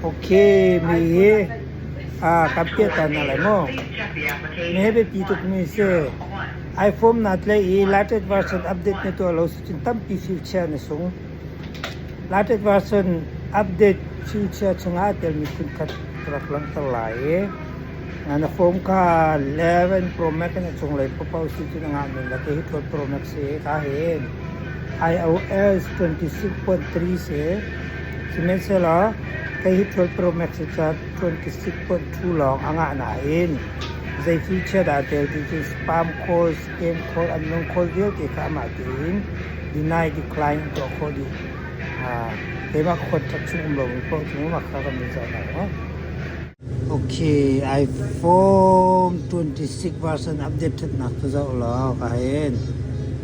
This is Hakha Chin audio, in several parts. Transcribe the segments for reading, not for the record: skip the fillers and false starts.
Okay, mi hi kan piahter hna lai maw? Mi hi biapi tukmi a si. iPhone naa tlaih i latest version update na tuah lo si cun tampi future na sung. Latest version update future chungah aa telmi phunkhat ka rak langhter lai i na phone kha 11 Pro Max in a cunglei paohpaoh si cun a ngah men lai. Hi 12 Pro Max hi ka hin iOS 26.3 si. Sihmanhsehlaw kei hi 12 Pro Max hi ca 26.2 lawng a ngah nain zei feature dah tel ti cu spam call, scam call, unknown call vialte kha amah tein deny, decline an tuah khawh dih. Keimah ka contact chung um lomi paoh cu mah kha kan min zoh hna. Okay, iPhone 26 version update ṭhatnak cu zoh law ka hin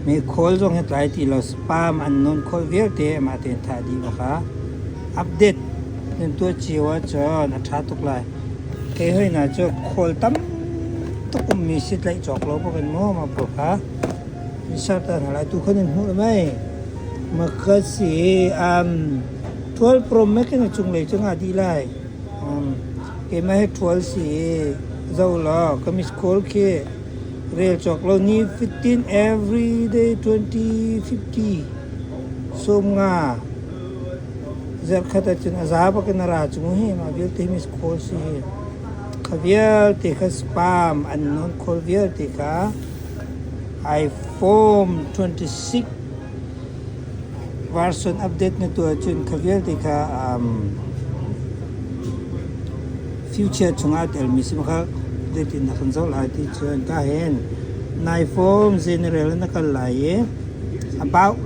mi call zong hi tlai ti lo spam unknown call vialte amah tein thah dih ma kha update nan tuah cio ahcun a ṭha tuk lai. Kei hoi hna cu call tam tuk ummi si tlaih cawk lo bak in maw mah pawl kha insert hna lai tu khan in hmuh mei. Maka si 12 Pro Max in a cunglei cu nga dih lai. Keimah hi ṭhual si i zoh law ka miss call khi rel cawk lo ni 15 every day 20 50 sawmnga zarhkhat ahcun a za bak in a ra cu hi mah vialte hi miss call si hi kha vialte kha spam unknown call vialte kha iPhone 26 Version update na tuah cun kha vialte kha future chungah aa telmi si kha update in na kan zoh lai ti cun ka hin nai form general na kal lai i about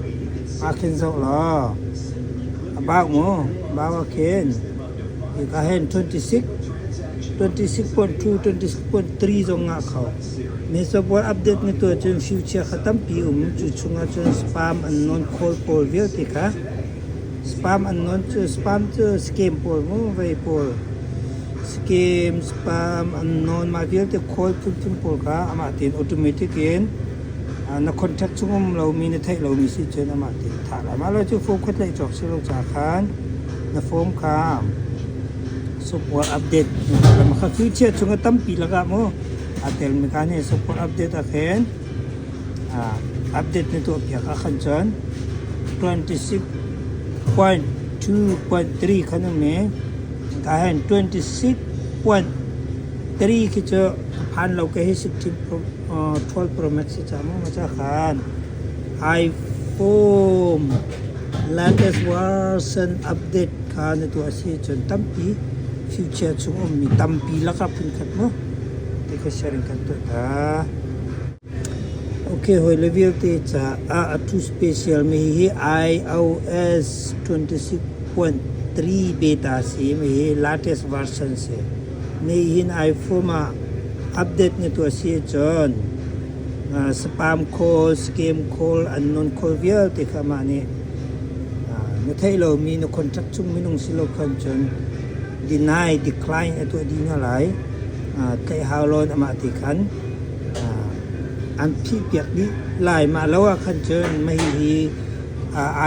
ah khin zoh law about mu about ah khin ka hin 26 26.2 26.3 zong ngah kho. Misopawl update na tuah cun future kha tampi um. Cu chungah cun spam unknown call pawl vialte kha spam unknown cu spam cu scam pawl mu vei pawl scam spam unknown mah vialte call phunphun pawl kha amah tein automatic in na contact chung um lomi na theih lomi si cun amah tein thah lai. Mah lo cu phone kha tlaih cawk si lo ca khan na phone kha software update kha future chung a tampi lakah mu aa telmi kha nih software update ah khin update na tuahpiak ahkhan cun 26.2.3 khan um i ka hen 26.3 khi cu phan lo ke hi 16 Pro, 12 Pro Max si ca mu ma ca khan iPhone latest version update kha na tuah si cun tampi future chung ummi tampi lakah phunkhat mu ti kha sharing kan tuah ta. Okay, hoi le vialte caah a thu special mi hi iOS 26.3 beta si mi hi latest version si. Ni hin iPhone ah update na tuah si cun spam call, scam call, unknown call vialte kha mah nih na theih lomi na contract chung minung si lo khan cun deny, decline a tuah dih hna lai. Tlaih hau lawn amah ti khan an phihpiak dih lai. Mah lo ah khan cun mah hihi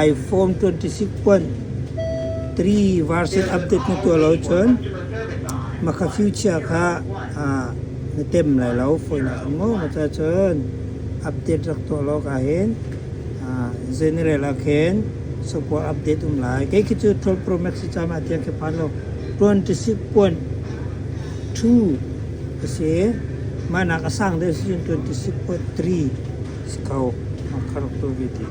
iPhone 26.3 version update na tuah lo cun mah kha future kha na tem lai lo fawinak in maw maca cun update rak tuah lo ka hin general ah khin software update um lai. Kei khi cu 12 Pro Max si cama tiang khi phan lo 26.2 a si. Mah nak a sang deuh si cun 26.3 si ko. Mah kha rak tuah ve ti.